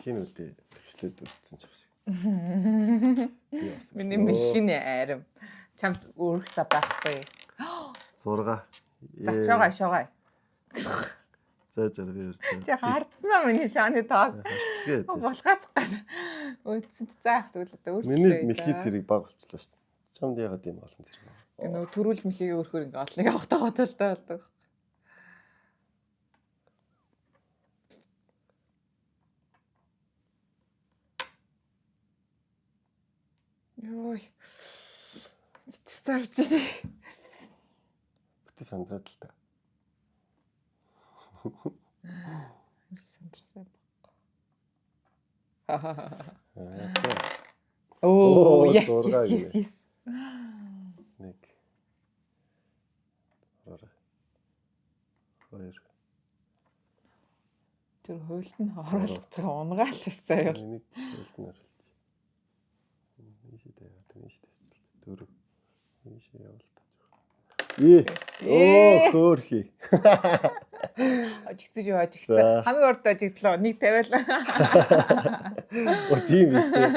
Мэлхийнүүдээ тэгшлээд үлдсэн ч шиг. Би бас. Миний мэлхиний арим. Чамд өөрөх зав байхгүй. 6. За шоогой шоогой. За за би урьж. Чи хардсан уу миний шооны тоог? Харцлаа. Булгаац гад. Өөдсөн чи за яах тэгвэл одоо өөрчлөө. Миний мэлхий зэрэг баг болчлоо шүү дээ. Чамд яагаад ийм олон зэрэг вэ? Нөгөө төрүүл мэлхийг өөрөхөр ингээ олныг авах таа талтай болдог. Йой. Чичвч авч. Бити сандраад л та. Сандрсан байхгүй. Аа. Оо, yes, 6 yes, yes, yes. 1 2 Тэр хуйлд нь оруулах байгаа унгаал ш заяа. Нэг хуйлд нь оруулж. Ийшээ тавиад, ийшээ тавьчихлаа. 4. Ийшээ явуул та. Ээ. Оо, хөөрхий. Ажигцэж юу ажигцсан. Хамгийн урд ажигдлаа. Нэг тавиал. Оо, тийм биш үү?